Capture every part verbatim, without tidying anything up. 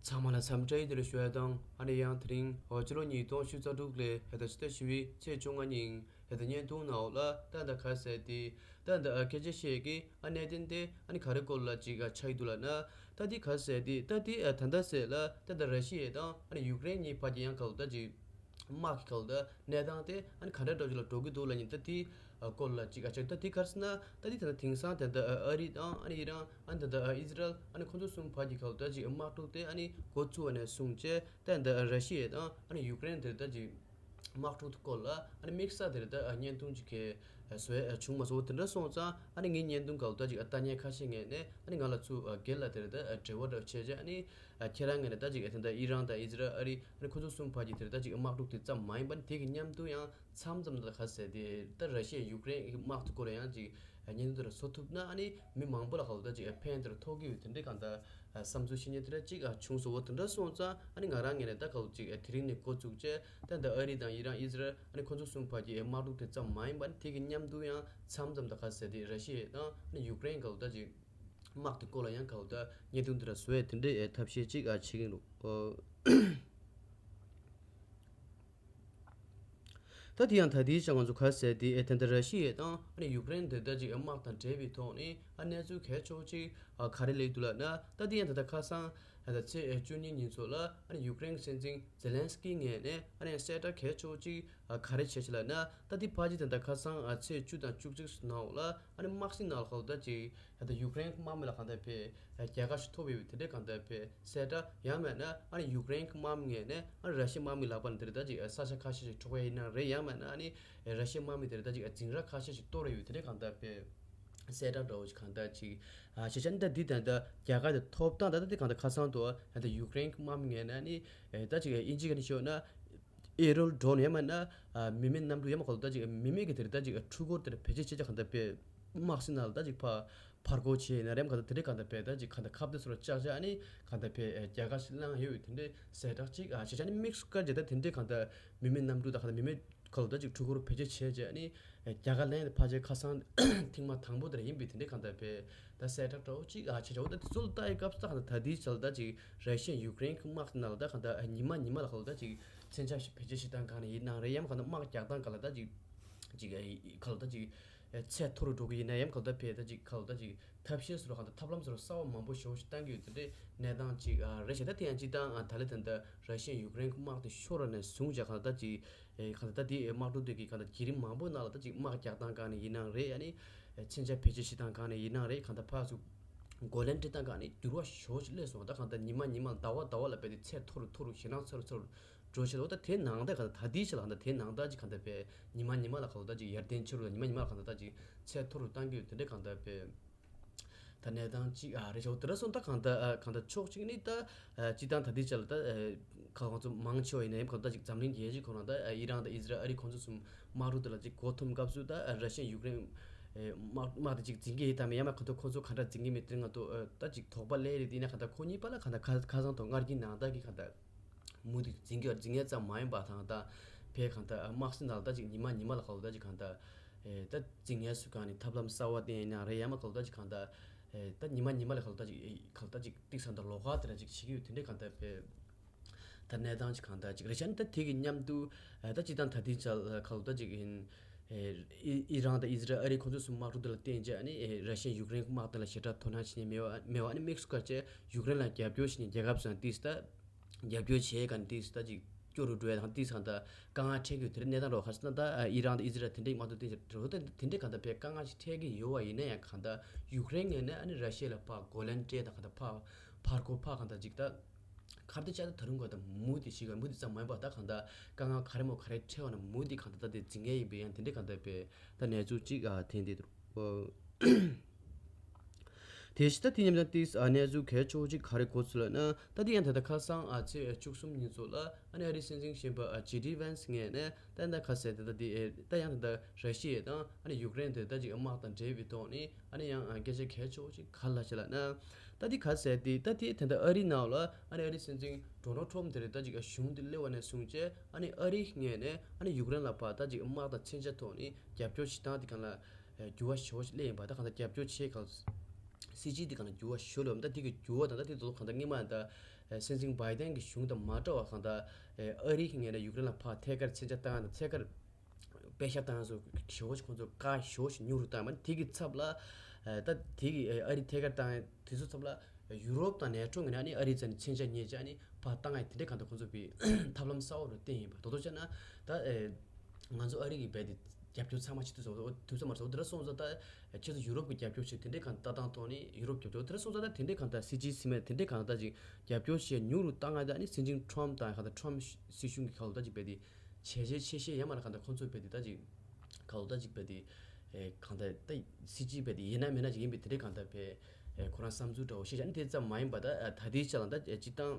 ཚང་མ་ལ་འཚམས་འདྲི་བདེ་ལེགས་ཞུ་ཡ་དང་། ཨ་ནི་ཡང་དེ་རིང་ཕྱི་ལོ་ཉིས་སྟོང་ཉི་ཤུ་རྩ་དྲུག་ལོའི་ཕྱི་ཟླ་བཞི་པའི་ཚེས་བཅོ་ལྔ་ཉིན་བརྙན་ཐུང་ནང་ལ་ད་ལྟ་ག་ཟེར་ཏེ་ད་ལྟ་སྐད་ཆ་བཤད་ཀྱི་ཨ་གནད་དོན་དེ་ཨ་ནི་ག་རེ་སྐོར་ལ་ཅིག་ཆགས་ཀྱི་འདུག་ལབ་ན། ད་དེ་ག་ཟེར་ཏེ་ད་དེ་ད་ལྟ་ཟེར་ལ་ད་ལྟ་ར་ཤི་ཡ་དང་ཨ་ནི་ཡུཀ་རེན་གཉིས་བར་གྱི་ཡང་ག་ལ་ད་ཅིག་དམག་གི་ག་ལ་ད་གནས་སྟངས་དེ་ཨ་ནི་ག་འདྲ་འདྲ་ཅིག་ལ་འགྲོ་གི་འདུག་ལབ་ཉིན་ད་དེ་སྐོར་ལ་ཅིག་ཨ་ཅག་ད་དེ་ག་རེ་ཟེར་ན་ད་དེ་ད་ལྟ་དེང་སང་ད་ལྟ་ཨ་རི་དང་ཨ་ནི་ཨི་རན་ཨ་ནི་ད་ལྟ་ཨི་ཟི་རལ་ཨ་ནི་ཁོང་ཚོ་གསུམ་བར་གྱི་ག་ལ་ད་ཅིག་དམག་འཁྲུག་དེ་ཨ་ནི་འགོ་བཙུགས་པ་ནས་བཟུང་བྱས་ད་ལྟ་ར་ཤི་ཡ་དང་ཨ་ནི་ཡུཀ་རེན་དེ་ད་ཅིག་དམག་འཁྲུག་དེ་སྐོར་ལ་ཨ་ནི་དམིགས་བསལ་དེ་རེད་ད་བརྙན་ཐུང་ཅིག་གི་བཟོ་ཡ་བྱུང་མ་སོང་། དེ་འདྲ་སོང་ཙང་ཨ་ནི་ངའི་བརྙན་ཐུང་ག་ལ་ད་ཅིག་ལྟ་མཁན་ཁ་ཤས་ངོས་ནས་ཨ་ནི་ང་ལ་ཚུར་སྒེར་ལ་དེ་རེད་ད་འབྲེལ་བ་འདྲ་བྱས་བྱས་ཨ་ནི་ཁྱེད་རང་ངོས་ནས་ད་ཅིག་དེ་འདྲ་ཨི་རན་དང་ཨི་ཟི་རལ་ཨ་རི་ཨ་ནི་ཁོ་ཚོ་གསུམ་བར་གྱི་དེ་རེད་ད་ཅིག་དམག་འཁྲུག་དེ་ཙམ་མ་ཡིན་པ་ནི་དེ་གི་མཉམ་དུ་ཡང་མཚམས་མཚམས་ད་ག་ཟེར་དེ་ད་ར་ཤི་ཡ་ཡུཀ་རེན་གྱི་དམག་དེ་སྐོར་ལ་ཡང་ཅིག་བརྙན་ཐུང་དེ་འདྲ་བཟོ་ཐུབ་ན་ཨ་ནི་མི་མང་པོ་ལ་ག་ལ་ད་ཅིག་ཕན་དེ་འདྲ་ཐོགས་ཀྱི་ཡོད་དེ་འདྲའི་གང་ལྟར་བསམ་ཚུལ་བཤད་མཁན་དེ་འདྲ་ཅིག་བྱུང་སོང་། འོ་དེ་འདྲ་སོང་ཙང་ཨ་ནི་ང་རང་ངོས་ནས་ད་ག་ལ་ཅིག་དེ་རིང་ནས་འགོ་བཙུགས་བྱས་ད་ད་ཨ་རི་དང་ཨི་རན་ཨི་ཟི་རལ་ཨ་ནི་ཁོ་ཚོ་གསུམ་བར་གྱི་དམག་འཁྲུག་དེ་ཙམ་མ་ཡིན་པ་ནི་དེ་གི་མཉམ་དུ་ཡང་མཚམས་མཚམས་ད་ག་ཟེར་དེ་ར་ཤི་ཡ་དང་ཨ་ནི་ཡུཀ་རེན་ག་ལ་ད་ཅིག་དམག་དེ་སྐོར་ལ་ཡང་ག་ལ་ད་བརྙན་ཐུང་དེ་འདྲ་བཟོ་ཡ་དེ་འདྲའི་ཐབས་ཤེས་ཅིག་ཨ་བྱེད་ཀྱི་འདུག་ད་དེ་ཡང་ད་ལྟའི་ཆ་ང་ཚོ་ག་ཟེར་དེ་ཨེ་ད་ལྟ་ར་ཤི་ཡ་དང་ཨ་ནི་ཡུཀ་རེན་དེ་ད་ཅིག་དམག་དང་འབྲེལ་བའི་ཐོག་ནས་ཨ་གནས་ཚུལ་གལ་ཆེ་བོ་ཅིག་ཨ་ག་རེ་སླེབས་འདུག་ལབ་ན། ད་དེ་ཡང་ད་ལྟ་ཁ་སང་ཨ་ད་ཚེས་བཅུ་གཉིས་ཉིན་ཚོ་ལ་ཨ་ནི་ཡུཀ་རེན་གྱི་སྲིད་འཛིན་ཛེ་ལན་སི་ཀི་ངོས་ནས་ཨ་ནི་གསལ་བསྒྲགས་གལ་ཆེ་བོ་ཅིག་ཨ་ག་རེ་བྱས་ཤག་ལབ་ན། ད་དེ་ཕལ་ཆེར་ད་ལྟ་ཁ་སང་ཨ་ཚེས་བཅུ་དང་བཅུ་གཅིག་ནང་ལ་ཨ་ནི་དམག་སྲིད་ནང་ལ་ག་ལ་ད་ཅིག་ད་ལྟ་ཡུཀ་རེན་གྱི་དམག་མི་ལ་གང་ལྟར་ཕེ་རྒྱལ་ཁ་ཞིག་ཐོབ་ཡོད་པའི་དེ་འདྲའི་གང་ལྟར་ཕེ་གསལ་བསྒྲགས། ཡང་མེད་ན་ཨ་ནི་ཡུཀ་རེན་གྱི་དམག་མི་ངོས་ནས་ཨ་ནི་ར་ཤི་ཡའི་དམག་མི་ལག་པ་ནས་དེ་རེད་ད་ཅིག་ས་ཆ་ཁ་ཤས་ཤིག་འཕྲོག་ཡ་ཡིན་ན་རེད། ཡང་མེད་ན་ཨ་ནི་ར་ཤི་ཡའི་དམག་མི་དེ་རེད་ད་ཅིག་འཛིང་རགས་ཁ་ཤས་ཤིག་གཏོར་ཡོད་པའི་དེ་འདྲའི་གང་ལྟར་ཕེ་གསལ་བསྒྲགས་འདྲ་བོ་ཞིག་གང་ལྟར་ཅིག་ཨ་ཤེས་བྱ་ནི་ད་འདི་ད་ལྟ་རྒྱལ་ཁ་དེ་ཐོབ་སྟངས་ད་ལྟ་དེ་གང་ལྟར་ཁ་སང་དུ་ད་ལྟ་ཡུཀ་རེན་གྱི་དམག་མི་ངོས་ནས་ཨ་ནི་ད་ཅིག་དབྱིན་ཇི་ག་ནས་ཤོད་ན། ཨེ་རོལ་ཌོན་ཡང་མིན་ན་མི་མེད་གནམ་གྲུ་ཡང་མ་གོ་ད་ཅིག་མི་མེད་ཀྱི་དེར་ད་ཅིག་འཕྲུལ་འཁོར་དེར་བེད་སྤྱོད་བྱེད་ཅིག་གང་ལྟར་ཕེ་དམག་སྲིད་ནང་ལ་ད་ཅིག་ཕ་ཕར་རྒོལ་བྱེད་ཡིན་ན་རེམ་གང་ལྟར་དེ་འདྲའི་གང་ལྟར་ཕེ་ད་ཅིག་གང་ལྟར་ཁ་གཏད་སོར་བཅག་བྱ་ཨ་ནི་གང་ལྟར་ཕེ་རྒྱལ་ཁ་ཞིག་བླངས་ཡོད་དེ་འདྲའི་གསལ་བསྒྲགས་ཅིག་ཨ་བྱེད་བྱ་ནི་དམིགས་སུ་བཀར་བྱེད་ད་དེ་འདྲའི་གང་ལྟར་མི་མེད་གནམ་གྲུ་ད་གང་ལྟར་མི་མེད་གང་ལ་ད་ཅིག་འཕྲུལ་འཁོར་བེད་སྤྱོད་བྱེད་བྱ་ཨ་ནི་རྒྱལ་ཁ་ལེན་ཕལ་ཆེར་ཁ་སང་ཐེངས་མ་དང་པོ་དེར་ཡིན་པའི་དེ་འདྲའི་གང་ལྟར་ཕེ་ད་གསལ་བསྒྲགས་འདྲ་བོ་ཅིག་ཨ་བྱེད་བྱ་འོ་ད་དེ་ཚོ་ལ་ལྟ་ཡི་སྐབས་སུ་ད་གང་ལྟར་ད་དེའི་ཆ་ལ་ད་ཅིག་ར་ཤི་ཡ་ཡུཀ་རེན་གྱི་དམག་ནང་ལ་ད་གང་ལྟར་ཉི་མ་ཉི་མ་ལ་གང་ལ་ད་ཅིག་མཚོན་ཆ་བེད་སྤྱོད་བྱེད་སྟངས་གང་ནས་ཡིན་ནའང་རེད། ཡང་གང་ལྟར་དམག་རྒྱག་སྟངས་གང་ལ་ད་ཅིག་ཅིག་གང་ལ་ད་ཅིག་ཚད་མཐོ་རུ་འགྲོ་གི་ཡིན་ན་ཡང་གང་ལྟར་ཕེ་ད་ཅིག་གང་ལ་ད་ཅིག་ཐབས་ཤེས་སུ་རུ་གང་ལྟར་ཐབས་ལམ་སུ་རུ་གསར་བ་མང་པོ་ཞེ་པོ་ཞིག་བཏང་གི་ཡོད། དེ་འདྲའི་གནས་སྟངས་ཅིག་རེད་ཤག་ད་དེ་ཡང་སྤྱིར་བཏང་ད་ལེ་ད་ལྟ་ར་ཤི་ཡ་ཡུཀ་རེན་གྱི་དམག་དེ་ཤོར་བ་ནས་བཟུང་བྱས་གང་ལ་ད་ཅིག་གང་ལ་ད་དེ་དམག་འཁྲུག་དེ་གི་གང་ལ་བརྒྱུད་རིམ་མང་པོ་ནང་ལ་ད་ཅིག་དམག་རྒྱག་སྟངས་གང་ནས་ཡིན་ནའང་རེད། ཨ་ནི་མཚོན་ཆ་བེད་སྤྱོད་བྱེད་སྟངས་གང་ནས་ཡིན་ནའང་རེད། གང་ལྟར་ཕར་ཚུར་རྒོལ་ལན་སྤྲད་སྟངས་གང་ནས་འགྱུར་བ་ཞེ་པོ་ཞིག་སླེབས་སོང་། ད་གང་ལྟར་ཉི་མ་ཉི་མ་ཟླ་བ་ཟླ་བ་ལ་བལྟས་ཏེ་ཚད་མཐོ་རུ་མཐོ་རུ་ཞེད་སྣང་ཚ་རུ་ཚ་རུ་འགྲོ་བཞིན་འོ་ད་དེ་ནང་ད་གང་ལྟར་ད་ལྟའི་ཆ་ལ་གང་ལྟར་དེ་ནང་ད་ཅིག་གང་ལྟར་ཕེ་ཉི་མ་ཉི་མ་ལ་གང་ལྟར་ད་ཅིག་ཡར་ལྡན་ཕྱིན་རུ་ཉི་མ་ཉི་མ་ལ་གང་ལྟར་ད་ཅིག་ཚད་མཐོ་རུ་བཏང་གི་ཡོད། དེ་འདྲ་གང་ལྟར་ཕེ་ད་གནས་སྟངས་གཅིག་ཨ་རེ་ཞོ་དེ་འདྲ་སོང་། ད་གང་ལྟར་ཨ་གང་ལྟར་ཕྱོགས་གཅིག་ནི་ད་ཨ་སྤྱིར་བཏང་ད་ལྟའི་ཆ་ལ་ད་ཨ་ཁ་ཁོང་ཚོ་མང་ཆེ་བ་ཡིན་ན་ཡང་གང་ལྟར་ཅིག་འཛམ་གླིང་རྒྱལ་སྤྱི་ཁོ་རང་ད་ཨ་ཨི་རན་དང་ཨི་ཟི་རལ་ཨ་རི་ཁོང་ཚོ་གསུམ་དམག་འཁྲུག་དེ་ལ་ཅིག་འགོ་འཐོམ་སྐབས་སུ་ད་ཨ་ར་ཤི་ཡ་ཡུཀ་རེན་ཨེ་དམག་དམག་དེ་ཅིག་འཛིང་གི་ཡིན་དམ་ཡང་མ་གང་ལྟར་ཁོང་ཚོ་ག་འདྲ་འཛིང་གི་མེད་དེ་ང་ཚོ་ཨ་ད་ཅིག་དོགས་པ་སླེབས་རེད། དེ་ཡིན་ན་གང་ལྟར་ཁོ་གཉིས་བར་ལ་གང་ལྟར་ཁ་ཁ་སང་དང་སྔར་གྱི་ནང་ལྟར་གྱི་གང་ལྟར་མུ་མཐུད་འཛིང་གི་འཛིང་ཡས་ཙམ་མ་ཡིན་པ་དང་ད་ཕེ་གང་ལྟར་དམག་སྲིད་ནང་ལ་ད་ཅིག་ཉི་མ་ཉི་མ་ལ་གང་ལྟར་ད་ཅིག་གང་ལྟར་ཨེ་ད་འཛིང་ཡས་སུ་གང་ནས་ཐབས་ལམ་གསར་བ་བསྟེན་ཡིན་ན་རེད། ཡང་མ་གང་ལྟར་ད་ཅིག་གང་ལྟར་ཨེ་ད་ཉི་མ་ཉི་མ་ལ་གང་ལྟར་ད་ཅིག་ཨེ་གང་ལྟར་ད་ཅིག་ཏིག་ས་འདྲ་ལོགས་ཀ་དེ་འདྲ་ཅིག་བྱེད་ཀྱི་ཡོད། དེ་འདྲའི་གང་ལྟར་ཕེ་ད་གནས་སྟངས་ཅིག་གང་ལྟར་ཅིག་རེད་ཤག་ནི་ད་དེ་གི་མཉམ་དུ་ཨེ་ད་སྤྱིར་བཏང་ད་ལྟའི་ཆ་ལ་གང་ལྟར་ཅིག་ཡིན། ཨེ་ཨི་ཨི་རན་དང་ཨི་ཟི་རལ་ཨ་རི་ཁོང་ཚོ་གསུམ་དམག་འཁྲུག་དེ་ལ་བརྟེན་བྱས་ཨ་ནི་ཨེ་ར་ཤི་ཡ་ཡུཀ་རེན་དམག་དེ་ལ་ཞེ་དྲག་དོ་སྣང་བྱེད་མཁན་མེད་པ་མེད་པ་ཨ་ནི་དམིགས་སུ་བཀར་བྱས་ཡུཀ་རེན་ལ་རྒྱབ་སྐྱོར་བྱེད་མཁན་རྒྱལ་ཁབ་ཚང་ཏིས་ད་རྒྱབ་སྐྱོར་བྱེད་མཁན་ཏིས་ད་ཅིག་སྐྱོ་རུ་འགྲོ་ཡ་དང་ཏིས་གང་ལྟར་དཀའ་ངལ་འཕྲད་ཀྱི་ཡོད། དེ་རིང་གནས་སྟངས་རོ་ཁ་སང་ད་ཨི་རན་དང་ཨི་ཟི་རལ་དེ་འདྲའི་དམག་འཁྲུག་བརྟེན་བྱས་རོ་ད་དེ་འདྲའི་གང་ལྟར་བས་དཀའ་ངལ་ཞིག་འཕྲད་ཀྱི་ཡོད་པ་ཡིན་ན་ཡང་གང་ལྟར་ཡུཀ་རེན་ངོས་ནས་ཨ་ནི་ར་ཤི་ཡ་ལ་ཕར་རྒོལ་ལན་སྤྲད་དང་གང་ལྟར་ཕར་ཕར་རྒོལ་ཕར་གང་ལྟར་ཅིག་ད། ག་རེ་བྱས་ད་ད་རུང་ག་ད་མུ་མཐུད་ཞིག་ག་མུ་མཐུད་ཙམ་མ་ཡིན་པ་ད་གང་ལྟར་དཀའ་ངལ་ག་རེ་མོ་ག་རེ་འཕྲད་པ་ན་མུ་མཐུད་གང་ལྟར་ད་དེ་འཛིང་ཡས་ཡིན་པས་ཡང་དེ་འདྲའི་གང་ལྟར་བས་ད་གནས་ཚུལ་གཅིག་ཨ་ཐེངས་འདི་འདུག་དེ་བཞིན་ད་དེ་མཉམ་དུ་ཏིས་ཨ་གནས་ཚུལ་གལ་ཆེ་བོ་གཅིག་ག་རེ་གོ་ཚུལ་ལབ་ན། ད་དེ་ཡང་ད་ལྟ་ཁ་སང་ཨ་ཚེས་བཅུ་གསུམ་ཉིན་ཚོ་ལ་ཨ་ནི་ཨ་རིའི་སྲིད་འཛིན་གཞོན་པ་ཨ་ཇེ་ཌི་ཝན་སི་ངོས་ནས་ད་ད་ཁ་གསལ་ད་ད་དེ་ད་ཡང་ད་ད་ར་ཤི་ཡ་དང་ཨ་ནི་ཡུཀ་རེན་དེ་ད་ཅིག་དམག་དང་འབྲེལ་བའི་ཐོག་ནས་ཨ་ནི་ཡང་སྐད་ཆ་གལ་ཆེ་བོ་ཅིག་ག་རེ་ལབ་ཤག་ལབ་ན། ད་དེ་ག་རེ་ཟེར་དེ་ད་དེ་ད་ལྟ་ཨ་རིའི་ནང་ལ་ཨ་ནི་ཨ་རིའི་སྲིད་འཛིན་ཌོ་ནལ་ཊམ་དེ་རེད་ད་ཅིག་གཞུང་དེ་སླེབས་པ་ནས་བཟུང་བྱས་ཨ་ནི་ཨ་རིའི་ངོས་ནས་ཨ་ནི་ཡུཀ་རེན་ལ་ཕར་ད་ཅིག་དམག་དང་མཚོན་ཆ་ཐོག་ནས་རྒྱབ་སྐྱོར་བྱེད་སྟངས་དེ་གང་ལ་འགྱུར་བ་ཞེ་པོ་ཞིག་སླེབས་ཡིན་པ། ད་གང་ལྟར་རྒྱབ་སྐྱོར་བྱེད་ག་ལ་ སྲིད་ཇུས་དེ་གང་ལ་འགྱུར་བ་ཞུ་ལོ། ད་དེ་གི་འགྱུར་བ་དང་ད་དེ་ཚོ་གང་ལྟར་སྔོན་མ་ད་སྲིད་འཛིན་བྷའི་ཏན་གྱི་གཞུང་དང་མ་འདྲ་བ་གང་ལྟར་ཨ་རི་གི་ངོས་ནས་ཡུཀ་རེན་ལ་ཕར་ཐད་ཀར་མཚོན་ཆ་བཏང་ཡ་དང་ཐད་ཀར་པེ་ཤག་བཏང་ཡ་སོགས་ཞེ་པོ་ཞིག་ཁོང་ཚོ་བཀག་ཞེ་པོ་ཞིག་ཉུང་རུ་བཏང་ཡ་མ་དེ་གི་ཚབ་ལ་ད་དེ་གི་ཨ་རི་ཐད་ཀར་བཏང་ཡ་དེ་ཚོ་ཚབ་ལ་ཡུ་རོབ་དང་ནེ་ཊོ་ངོས་ནས་ཨ་ནི་ཨ་རི་རྩ་ནས་མཚོན་ཆ་ཉོས་བྱས་ཨ་ནི་ཕར་བཏང་ཡ་དེ་འདྲའི་གང་ལྟར་ཁོང་ཚོ་བི་ཐབས་ལམ་གསར་པ་རུ་བསྟན་ཡིན་པ་དོ་དོ་བྱས་ན་ད། ང་ཚོ་ཨ་རི་གི་རྦད་དེ་རྒྱབ་སྐྱོར་ཚང་མ་བྱེད་ཐུབ་ས་ཐུབ་ས་མ་རེད། དེ་འདྲ་སོང་ཙང་ད་ཁྱེད་ཚོ་ཡུ་རོབ་ཀྱི་རྒྱབ་སྐྱོར་བྱེད་དེ་འདྲའི་གང་ལྟ་སྟངས་ཐོག་ནས་ཡུ་རོབ་རྒྱབ་སྐྱོར་དེ་འདྲ་སོང་ཙང་ད་དེ་འདྲའི་གང་ལྟ་སྲིད་ཇུས་ཟིན་མེད་དེ་འདྲའི་གང་ལྟ་ཅིག་རྒྱབ་སྐྱོར་བྱེད་ཉུང་རུ་བཏང་ང་ད་ནི་སྲིད་འཛིན་ཁྲོམ་དང་གང་ལྟ་ཁྲོམ་སྲིད་གཞུང་གི་ཁ་ལོ་ད་ཅིག་རྦད་དེ་བྱས་རྗེས་ཆེ་ཤོས་ཡང་མ་རེད། གང་ལྟ་ཁོང་ཚོ་རྦད་དེ་ད་ཅིག་ཁ་ལོ་ད་ཅིག་རྦད་དེ་གང་ལྟ་ད་སྲིད་ཇུས་རྦད་དེ་ཡིན་ན་མིན་ན་ཅིག་ཡིན་པའི་དེ་འདྲའི་གང་ལྟ་བས་ཁོ་རང་བསམ་ཚུལ་འདྲ་བོ་བཤད་བྱས་ནི་དེ་ཙམ་མ་ཡིན་པ་ད་ད་ལྟའི་ཆ་ལ་ད་སྤྱིར་བཏང་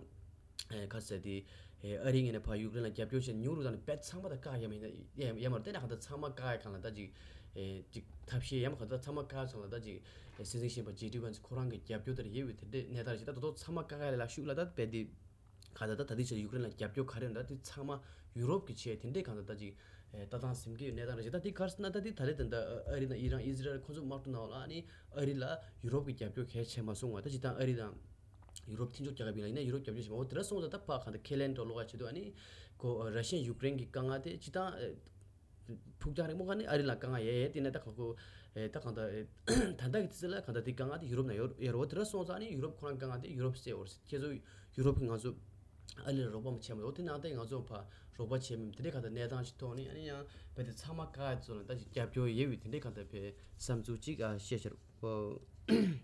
ཨེ་ག་ཟེར་དེ། ཨེ་ཨ་རིའི་ངོས་ནས་ཕར་ཡུཀ་རེན་ལ་རྒྱབ་སྐྱོར་བྱས་ཉུང་རུ་བཏང་ནས་བེད་ཚང་མ་ད་བཀག་ཡ་མ་ཡིན་ན་ཡ་ཡ་མ་རེད། དེ་ན་གང་ལྟར་ཚང་མ་བཀག་ཡ་གང་ལ་ད་ཅིག་ཨེ་ཅིག་ཐབས་ཤེས་ཡ་མ་གང་ལྟར་ཚང་མ་བཀག་ཚང་ལ་ད་ཅིག་ཨེ་སྲིད་འཛིན་གཞོན་པ་ཇེ་ཌི་ཝན་སི་ཁོ་རང་གི་རྒྱབ་སྐྱོར་དེར་ཡོད་པའི་དེ་འདྲའི་གནས་སྟངས་རེད། ད་དོ་དོ་ཚང་མ་བཀག་ཡ་ལ་ཤུགས་ལ་ད་རྦད་དེ་གང་ལྟར་ད་ད་ལྟའི་ཆར་ཡུཀ་རེན་ལ་རྒྱབ་སྐྱོར་ག་རེ་ཡོད་ན་ད་དེ་ཚང་མ་ཡུ་རོབ་ཀྱི་ཆེད་དེ་འདྲའི་གང་ལྟར་ད་ཅིག་ཨེ་ལྟ་སྟངས་ཟིན་གྱི་ཡོད་གནས་སྟངས་རེད། ད་དེ་ག་རེ་ཟེར་ན་ད་དེ་ད་རེས་ད་ལྟ་ཨ་རི་དང་ཨི་རན་ཨི་ཟི་རལ་ཁོ་ཚོ་དམག་འཁྲུག་ནང་ལ་ཨ་ནི་ཨ་རི་ལ་ཡུ་རོབ་ཀྱི་རྒྱབ་སྐྱོར་གལ་ཆེ་མ་སོང་བ་ད་ཅིག་ད་ཨ་རི་དང་། ཡུ་རོབ་མཐུན་ཕྱོགས་རྒྱལ་ཁབ་ཡིན་ལ་ཡིན་ན་ཡུ་རོབ་རྒྱབ་སྐྱོར་བྱེད་པ་འོ་དེ་འདྲ་སོང་ཙང་ད་ཕར་གང་ལྟར་ཁས་ལེན་འགྲོ་ལོག་བྱེད་དུས་ཨ་ནི་ཁོ་ར་ཤི་ཡ་ཡུཀ་རེན་གྱི་དཀའ་ངལ་དེ་སྤྱིར་བཏང་ཕུགས་རྒྱང་རིང་པོ་ག་ནི་ཨ་རི་ལ་དཀའ་ངལ་ཡོད་ཡོད་དེ་ནས་ད་ཁོ་ཁོ་ད་གང་ལྟར་ད་ལྟ་གི་དུས་ཚོད་ལ་གང་ལྟར་དེ་དཀའ་ངལ་དེ་ཡུ་རོབ་ན་ཡོད་ཡོད་རེད། འོ་དེ་འདྲ་སོང་ཙང་ཨ་ནི་ཡུ་རོབ་ཁོ་རང་དཀའ་ངལ་དེ་ཡུ་རོབ་སེལ་འོ་རེད། ཁྱེད་ཚོ་ཡུ་རོབ་གི་ང་ཚོ་ཨ་རི་ལ་རོགས་པ་མ་བྱས་མ་འོ་དེ་ནང་ད་ང་ཚོ་ཕར་རོགས་པ་བྱས་མིན་དེ་འདྲའི་གང་ལྟར་གནས་སྟངས་ཅིག་ཐོག་ནས་ཨ་ནི་ཡང་རྦད་དེ་ཚང་མ་བཀག་ཡ་ཚོ་ལ་ད་ཅིག་རྒྱབ་སྐྱོར་ཡོད་པའི་དེ་འདྲའི་གང་ལྟར་བའི་བསམ་ཚུལ་ཅིག་ཨ་བཤད་བཞག་རོགས།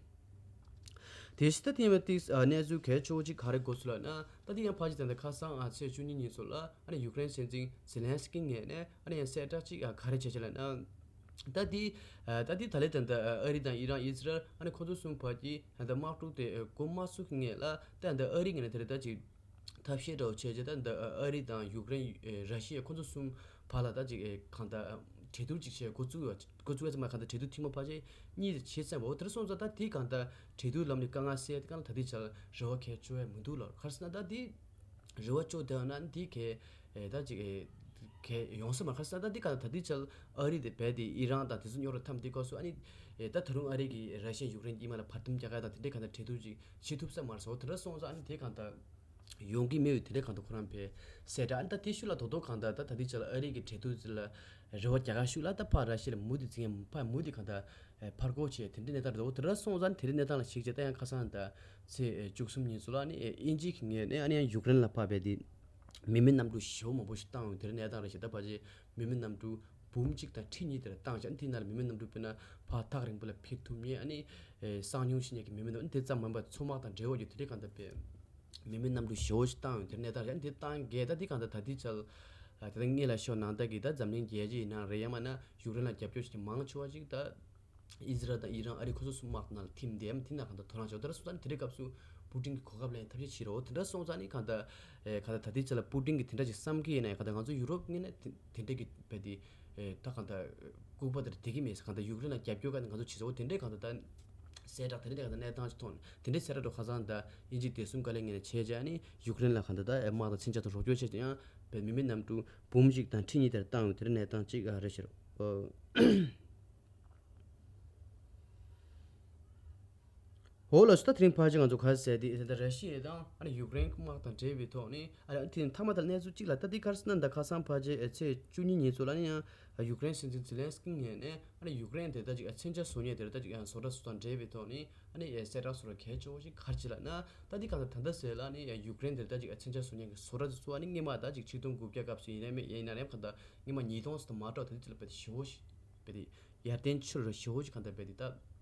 དེ་བཞིན་ད་ཐེངས་མ་ཏིག་གནས་ཚུལ་གལ་ཆེ་བོ་ཅིག་ག་རེ་གོ་སོང་ལབ་ན། ད་དེ་ཡང་ཕལ་ཆེར་ད་ལྟ་ཁ་སང་ཨ་ཚེས་བཅུ་གཉིས་ཉིན་ཚོ་ལ་ཨ་ནི་ཡུཀ་རེན་སྲིད་འཛིན་ཛེ་ལན་སི་ཀི་ངོས་ནས་ཨ་ནི་ཡང་གསལ་བསྒྲགས་ཅིག་ཨ་ག་རེ་བྱས་བྱས་ལབ་ན། ད་དེ་ཨ་ད་དེ་ད་ལྟ་ད་ལྟ་ཨ་རི་དང་ཨི་རན་ཨི་ཟི་རལ་ཨ་ནི་ཁོ་ཚོ་གསུམ་བར་གྱི་ད་ལྟ་དམག་འཁྲུག་དེ་འགོ་མ་ཚུགས་ཀྱི་སྔོན་ལ་ད་ད་ཨ་རི་ངོས་ནས་དེ་རེད་ད་ཅིག་ཐབས་ཤེས་འདྲ་བོ་བྱས་རྗེས་ད་འདི་ཨ་རི་དང་ཡུཀ་རེན་ཨེ་ར་ཤི་ཡ་ཁོ་ཚོ་གསུམ་བར་ལ་ད་ཅིག་ཨེ་གང་ལྟར་གྲོས་བསྡུར་ཅིག་བྱས་འགོ་བཙུགས་ཡོད། འགོ་བཙུགས་ཡ་ཚང་མ་གང་ལྟར་གྲོས་བསྡུར་ཐེངས་མ་ཕལ་ཆེར་གཉིས་དེ་བྱས་ཚར་བ། འོ་དེ་འདྲ་སོང་ཙང་ད་དེ་གང་ལྟར་གྲོས་བསྡུར་ལམ་ནས་དཀའ་ངལ་སེལ་ཡ་དེ་གང་ལ་ད་ལྟའི་ཆར་རེ་བ་གལ་ཆེ་བ་མི་འདུག་ལ། ག་རེ་ཟེར་ན་ད་དེ་རེ་བ་བཅོལ་བསྡད་ཡོད་ན་དེ་གལ་ཨེ་ད་ཅིག་ཨེ་གལ་ཡོང་ས་མ་རེད། ག་རེ་ཟེར་ན་ད་དེ་གང་ལྟར་ད་ལྟའི་ཆར་ཨ་རི་དེ་རྦད་དེ་ཨི་རན་དང་དེ་ཚོ་རྙོག་དྲ་འཐམ་དེ་སྐབས་སུ་ཨ་ནི་ཨེ་ད་ད་རུང་ཨ་རི་གིས་ར་ཤི་ཡ་ཡུཀ་རེན་གྱི་དམག་ལ་བར་འདུམ་རྒྱག་ཡ་དང་དེ་འདྲའི་གང་ལྟར་གྲོས་བསྡུར་ཅིག་བྱེད་ཐུབ་ས་མ་རེད་ཟེར། འོ་དེ་འདྲ་སོང་ཙང་ཨ་ནི་དེ་གང་ལྟར་ཡོང་གི་མེད་པའི་དེ་འདྲའི་གང་ལྟར་ཁོ་རང་ཕར་གསལ་བསྒྲགས། ཨ་ནི་ད་དེ་ཤུལ་ལ་དོ་དོ་གང་ལྟར་ད་ད་ལྟའི་ཆར་ལ་ཨ་རི་གི་གྲོས་བསྡུར་དེ་ལ་རེ་བ་རྒྱག་ག་ཤུལ་ལ་ད་ཕར་ར་ཤི་ཡ་ལ་མུ་མཐུད་འཛིང་ཡ་ཕར་མུ་མཐུད་གང་ལྟར་ཕར་རྒོལ་བྱས་དེ་འདྲའི་གནས་སྟངས་རེད། འོ་དེ་འདྲ་སོང་ཙང་ཨ་ནི་དེ་འདྲའི་གནས་སྟངས་ལ་གཞིགས་བྱས་ད་ཡང་ཁ་སང་ད་ཚེས་བཅུ་གསུམ་ཉིན་ཚོ་ལ་ཨ་ནི་དབྱིན་ཇི་གི་ངོས་ནས་ཨ་ནི་ཡང་ཡུཀ་རེན་ལ་ཕར་རྦད་དེ་མི་མེད་གནམ་གྲུ་ཞེ་པོ་མང་པོ་ཞིག་བཏང་ཡོང་དེ་འདྲའི་གནས་སྟངས་རེད་ཤག་ད་ཕལ་ཆེར་མི་མེད་གནམ་གྲུ་འབུམ་གཅིག་དང་ཁྲི་གཉིས་དེ་འདྲ་བཏང་བྱས། ཨ་ནི་དེའི་ནང་ལ་མི་མེད་གནམ་གྲུ་དཔེར་ན་ཕར་ཐག་རིང་པོ་ལ་འཕུར་ཐུབ་མཁན་ཨ་ནི་ཨེ་གསང་མྱུལ་བྱེད་མཁན་གྱི་མི་མེད་གནམ་གྲུ་ཨ་ནི་དེ་ཙམ་མིན་པར་མཚོ་དམག་དང་འབྲེལ་བ་ཡོད་དེ་འདྲའི་གང་ལྟར་དཔེ་མི་མེད་གནམ་གྲུ་ཞེ་པོ་ཞིག་བཏང་ཡོང་དེ་འདྲའི་གནས་སྟངས་རེད། ཨ་ནི་དེ་བཏང་བྱས་ད་དེ་གང་ལྟར་ད་ལྟའི་ཆར་ཨ་ད་ལྟ་སྔོན་ལ་ཤོར་ནང་ལྟར་གྱི་ད་འཛམ་གླིང་རྒྱལ་སྤྱི་ཡིན་ན་རེད། ཡང་མིན་ན་ཡུཀ་རེན་ལ་རྒྱབ་སྐྱོར་བྱེད་མཁན་མང་ཆེ་བ་ཅིག་ད་ཨི་ཟི་རལ་དང་ཨི་རན་ཨ་རི་ཁོ་ཚོ་གསུམ་དམག་དེ་ནང་ལ་ཐིམ་བསྡད་ཡ་དེ་ན་གང་ལྟར་དོ་སྣང་བྱེད། འོ་དེ་འདྲ་སོང་ཙང་ཨ་ནི་དེ་འདྲའི་སྐབས་སུ་པུ་ཏིན་གྱིས་གོ་སྐབས་ལེན་ཐབས་ཤེས་བྱེད་རོགས། འོ་དེ་འདྲ་སོང་ཙང་ཨ་ནི་གང་ལྟར་ཨེ་གང་ལྟར་ད་ལྟའི་ཆ་ལ་པུ་ཏིན་གྱིས་དེ་འདྲ་ཅིག་བསམ་གྱི་ཡིན་ན་ཡང་གང་ལྟར་ང་ཚོ་ཡུ་རོབ་ངོས་ནས་དེ་དེ་འདྲ་གི་རྦད་དེ་ཨེ་ད་གང་ལྟར་ལྐུགས་པ་དེར་བསྡད་ཀྱི་མེད་ཟེར། གང་ལྟར་ཡུཀ་རེན་ལ་རྒྱབ་སྐྱོར་ག་ནས་ང་ཚོ་བྱེད་ས། འོ་དེ་འདྲའི་གང་ལྟར་ད་གསལ་བསྒྲགས་དེ་འདྲའི་གང་ལྟར་གནས་སྟངས་ཅིག་མཐོང་ནས་དེ་འདྲའི་གསལ་བསྒྲགས་འགྲོ་ཁ་སང་ད་དབྱིན་ཇིའི་བདེ་སྲུང་བཀའ་བློན་ངོས་ནས་བྱས་རྗེས་ཨ་ནི་ཡུཀ་རེན་ལ་གང་ལྟར་ད་ཨེ་དམག་དང་མཚོན་ཆ་དང་རོགས་སྐྱོར་བྱས་ཏེ་ཡང་རྦད་མི་མེད་གནམ་གྲུ་འབུམ་གཅིག་དང་ཁྲི་གཉིས་དེར་བཏང་ཡོད་དེ་འདྲའི་གནས་སྟངས་ཅིག་ཨ་རེད་ཤག་འོ་ལགས་སོ། ད་དེ་རིང་ཕལ་ཆེར་ང་ཚོ་ག་རེ་ཟེར་དེ་ད་ལྟ་ར་ཤི་ཡ་དང་ཨ་ནི་ཡུཀ་རེན་དམག་དང་འབྲེལ་བའི་ཐོག་ནས་ཨ་ནི་དེ་མཐའ་མ་ད་གནས་ཚུལ་གཅིག་ལ་ད་འདི་ག་རེ་ཟེར་ན་ད་ཁ་སང་ཕལ་ཆེར་ཚེས་བཅུ་གཉིས་ཉིན་ཚོ་ལ་ནི་ཡང་ཡུཀ་རེན་སྲིད་འཛིན་ཛེ་ལན་སི་ཀི་ངོས་ནས་ཨ་ནི་ཡུཀ་རེན་དེ་ད་ཅིག་མཚོན་ཆ་བཟོ་མཁན་དེ་ད་ཅིག་ཡང་བཟོ་གྲྭ་སོགས་དང་འབྲེལ་བའི་ཐོག་ནས་ཨ་ནི་གསལ་བསྒྲགས་སོགས་ལ་གལ་ཆེ་བོ་ཞིག་ག་རེ་བྱས་ལབ་ན། ད་འདི་ག་ད་ད་ལྟ་ཟེར་ལ་ནི་ཡུཀ་རེན་དེ་ད་ཅིག་མཚོན་ཆ་བཟོ་མཁན་གྱི་བཟོ་གྲྭ་དེ་ཚོ་ཨ་ནི་སྔོན་མ་ད་ཅིག་ཆིག་སྟོང་དགུ་བརྒྱ་སྐབས་སུ་ཡིན་ནའི་མེད་ཡིན་ན་རེད། གང་ད་སྔོན་མ་ཉིས་སྟོང་ཙམ་མ་གཏོགས་དེ་ཚོ་ལ་རྦད་དེ་ཞེ་པོ་ཞིག་རྦད་དེ་ཡར་ལྡན་ཕྱིར་ར་ཞེ་པོ་ཞིག་གང་ལྟར་རྦད་དེ་ད་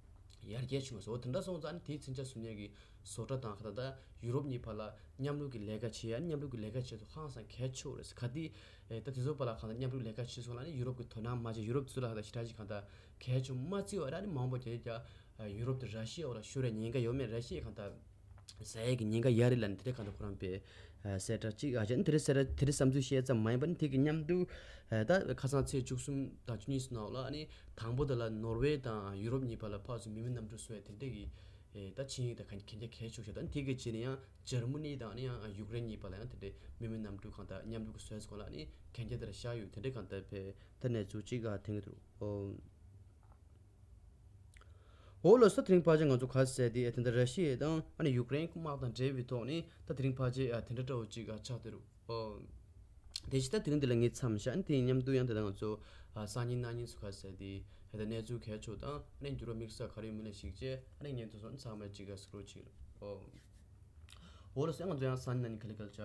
ཡར་རྒྱས་བྱུང་བ་སོགས་དེ་འདྲ་སོང་ཙང་ནི་དེའི་མཚོན་ཆ་བཟོ་མཁན་གྱི་བཟོ་གྲྭ་དང་གང་ལྟར་ད་ཡུ་རོབ་གཉིས་བར་ལ་མཉམ་རུབ་ཀྱི་ལས་ཀ་བྱེད་ཡ་མཉམ་རུབ་ཀྱི་ལས་ཀ་བྱེད་དུས་ཧང་སང་གལ་ཆེ་བོ་རེད་ཟེར། ག་དེ་ད་དེ་ཚོ་བར་ལ་གང་ལྟར་མཉམ་རུབ་ལས་ཀ་བྱེད་སོང་ལ་ནི་ཡུ་རོབ་ཀྱི་དོ་སྣང་མ་བྱས་ཡུ་རོབ་ཚོ་ལ་གང་ལྟར་ཞེ་དྲག་ཅིག་གང་ལྟར་གལ་ཆེ་བོ་མ་བརྩི་བ་ར་ནི་མང་པོ་རྒྱ་རྒྱ་ཡུ་རོབ་དེ་ར་ཤི་ཡའི་འོག་ལ་ཤོར་ཡ་ཉེན་ཁ་ཡོད་མེད་ར་ཤི་ཡས་གང་ལྟར་ཟ་ཡས་ཀྱི་ཉེན་ཁ་ཡོད་རེད་ལབ་ནས་དེ་འདྲའི་གང་ལྟར་ཁོ་རང་པས་གསལ་བསྒྲགས་གཅིག་ཨ་ཅག་ནི་དེ་འདྲའི་གསལ་བསྒྲགས་དེ་འདྲའི་བསམ་ཚུལ་བཤད་ཙམ་མ་ཡིན་པ་ནི་དེ་གི་མཉམ་དུ་ད་ཁ་སང་ཚེས་བཅུ་གསུམ་དང་བཅུ་གཉིས་སུ་ནང་ལ་ཨ་ནི་དང་པོ་དེ་ལ་ནོར་ཝེ་དང་ཡུ་རོབ་གཉིས་བར་ལ་ཕར་ཚུར་མི་མེད་གནམ་གྲུ་བཟོ་ཡ་དེ་འདྲའི་གི་ད་ཆིངས་ཡིག་དང་གན་རྒྱ་གལ་ཆེ་ཤོས་དང་དེ་གི་རྗེས་ནས་ཡང་འཇར་མ་ནི་དང་ཨ་ནི་ཡང་ཡུཀ་རེན་གཉིས་བར་ལ་ཡང་དེ་འདྲའི་མི་མེད་གནམ་གྲུ་གང་ལྟར་མཉམ་རུབ་ཀྱི་བཟོ་ཡ་ཚོ་སྐོར་ལ་ཨ་ནི་གན་རྒྱ་དེ་ལ་བཞག་ཡོད་དེ་འདྲའི་གང་ལྟར་པས་ད་གནས་ཚུལ་གཅིག་ཨ་ཐེངས་གི་འདུག་ཨོ། འོ་ལགས་སོ། དེ་རིང་ཕལ་ཆེར་ང་ཚོ་ག་རེ་ཟེར་དེ་ད་ལྟ་ར་ཤི་ཡ་དང་ཨ་ནི་ཡུཀ་རེན་དམག་དང་འབྲེལ་བའི་ཐོག་ནས་ད་དེ་རིང་ཕལ་ཆེར་ཨ་དེ་འདྲ་འདྲ་བོ་ཅིག་ཨ་ཆགས་བསྡད་རེད། ཨོ། དེ་བཞིན་ད་དེ་རིང་འདི་ལ་ངས་མཚམས་བཞག་ནས་དེའི་མཉམ་དུ་ཡང་ད་ལྟ་ང་ཚོ་ཨ་སང་ཉིན་གནངས་ཉིན་སུ་ག་རེ་ཟེར་དེ་ད་ལྟ་གནས་ཚུལ་གལ་ཆེ་དང་ཨ་ནི་འགྱུར་བ་དམིགས་བསལ་ག་རེ་ཡོད་མེད་ལ་གཞིགས་བྱས་ཨ་ནི་ངས་འདི་ཚོ་ཚང་མ་ཅིག་ཨ་སྐོར་ཅིག་ཨོ། འོ་ལགས་སོ། ང་ཚོ་ཡང་སང་ཉིན་གནངས་ཉིན་ག་ལེ་ག་ལེ་བྱ།